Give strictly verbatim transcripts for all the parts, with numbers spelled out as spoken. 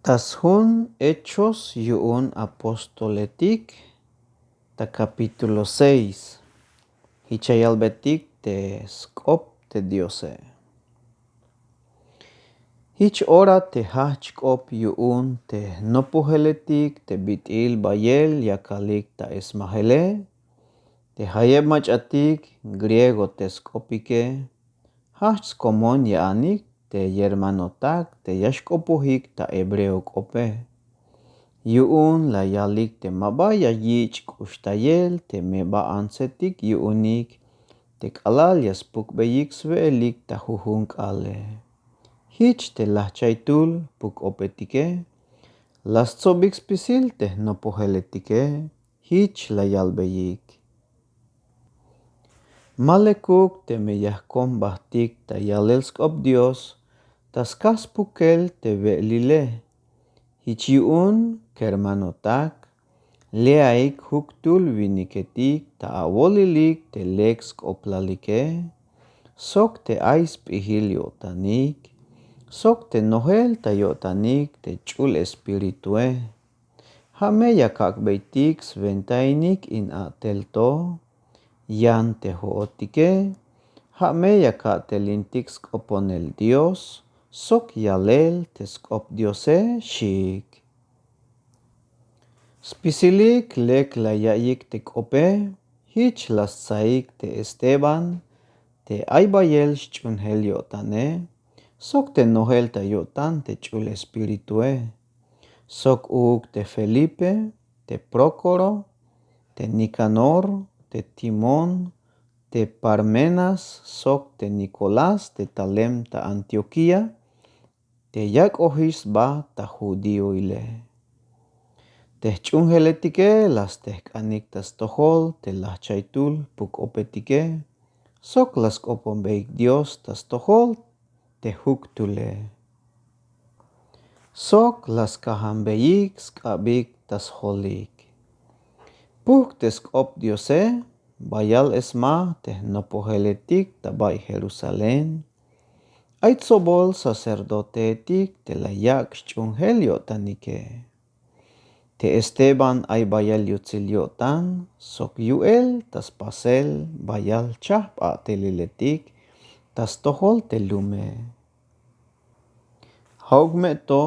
Ta sjun Hechos yu'un apóstoletik, ta kapítulo seis. Jich ya yalbeytik te sk'op te Diose. Jich ora te jajch' k'op yu'un te jnopojeletik te bit'il bayel yakalik ta esmajele, te jayeb mach'atik griego te sk'opike, jajch' skomon ya anik te yermanotak te ya xk'opojik ta hebreo k'ope. Yu'un la yalik te ma ba ya yich' k'uxtayel te me ba antsetik yu'unik te k'alal ya spukbeyik swe'elik ta jujun k'aale. Jich te lajchaytul jpuk-k'opetike la stsobik spisil te jnopojeletike. Jich la yalbeyik: Ma lekuk teme ya jkom jbatik ta yalel sk'op Dios ta skaj spukel te we'elile. Jich yu'un kermanotak, leaik juktul winiketik ta awolilik te lek sk'oplalike sok te ay sp'ijil yo'tanik sok te nojel ta yo'tanik te ch'ul espiritue. Ja' me ya kak'beytik swentainik in a'tel to, yan te jo'otike ja' me ya ka'telintik sk'oponel Dios sok yalel te sk'op Diose, xiik. Spisilik lek la yaiyik te k'ope, jich la stsaik te Esteban te ay bayel sch'uunjel yo'tane sok te nojel ta yo'tan te ch'ul espiritue, sok uuk te Felipe, te Prócoro, te Nicanor, te Timón, te Parmenas sok te Nicolás te talem ta Antioquía, te yak'ojix sba ta judíoile. Te jch'uunjeletike la stejk'anik ta stojol te lajchaytul jpuk-k'opetike sok la sk'oponbeyik Dios ta stojol te juktule. Sok la skajanbeyik sk'abik ta sjolik. Pujk' te sk'op Diose, bayal esmaj te jnopojeletik ta bay Jerusalén. Ay tsobol sacerdoteetik te la yak' sch'uunjel yo'tanike. Te Esteban ay bayal yutsil yo'tan sok yu'el ta spasel bayal chajp a'teliletik ta stojol te lume. Ja'uk me to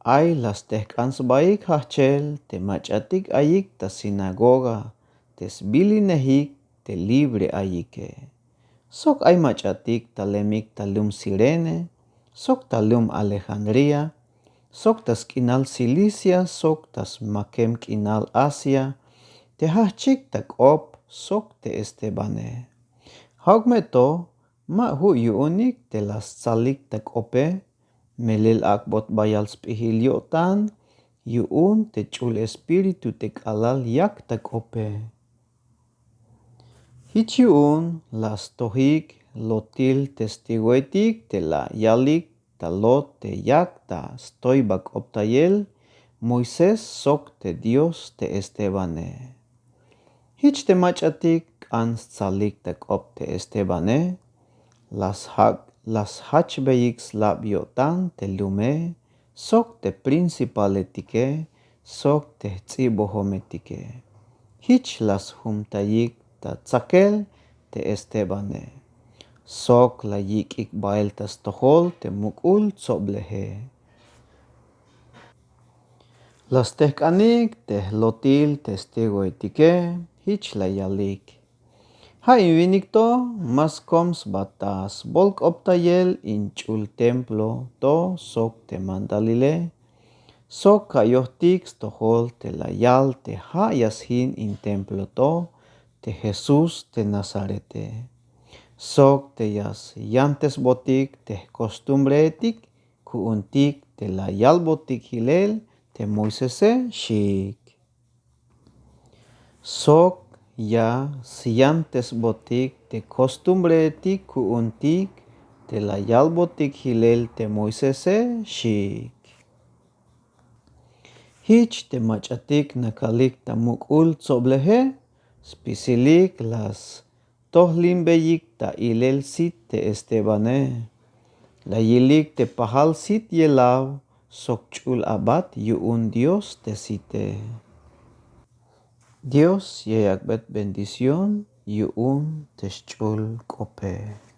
ay la stejk'an sbaik jajchel te mach'atik ayik ta sinagoga te sbilinejik te libre ayike. Sok ay mach'atik talemik ta lum Cirene sok ta lum Alejandría sok ta sk'inal Cilicia sok ta smakem k'inal Asia te jajchik ta k'op sok te Estebane. Ja'uk me to ma ju' yu'unik te la stsalik ta k'ope, melel ak'bot bayal sp'ijil yo'tan yu'un te ch'ul espíritu te k'alal yak ta k'ope. Jich yu'un la stojik lotil testigoetik te la yalik ta lot te yak ta stoybak'optayel Moisés sok te Dios te Estebane. Jich te mach'atik k'an stsalik ta k'op te Estebane, la sjak' la sjachbeyik slab yo'tan te lume sok te principaletike sok te jts'ibojometike. Jich la sjumtayik ta tsakel te Estebane sok la yik'ik bael ta stojol te muk'ul tsobleje. La stejk'anik te jlotil testigoetike, jich la yalik: Ja' in winik to ma skom sba ta sbolk'optayel in ch'ul templo to sok te mandalile, sok ka'yojtik stojol te la yal te ja' ya sjin in templo to te Jesús te Nazarete, sok te ya syantesbotik te jkostumbreetik ku'untik te la yalbotik jilel te Moisese, xiik. Sok ya syantesbotik te kostumbreetik ku'untik te la yalbotik jilel te Moisese, xiik. Jich te mach'atik nakalik ta muk'ul tsobleje, spisilik la stojlinbeyik ta ilel sit te Estebane. La yilik te pajal sit yelaw sok ch'ul abat yu'un Dios te site. Dios ya yak'bet bendición yu'un te xch'ul k'ope.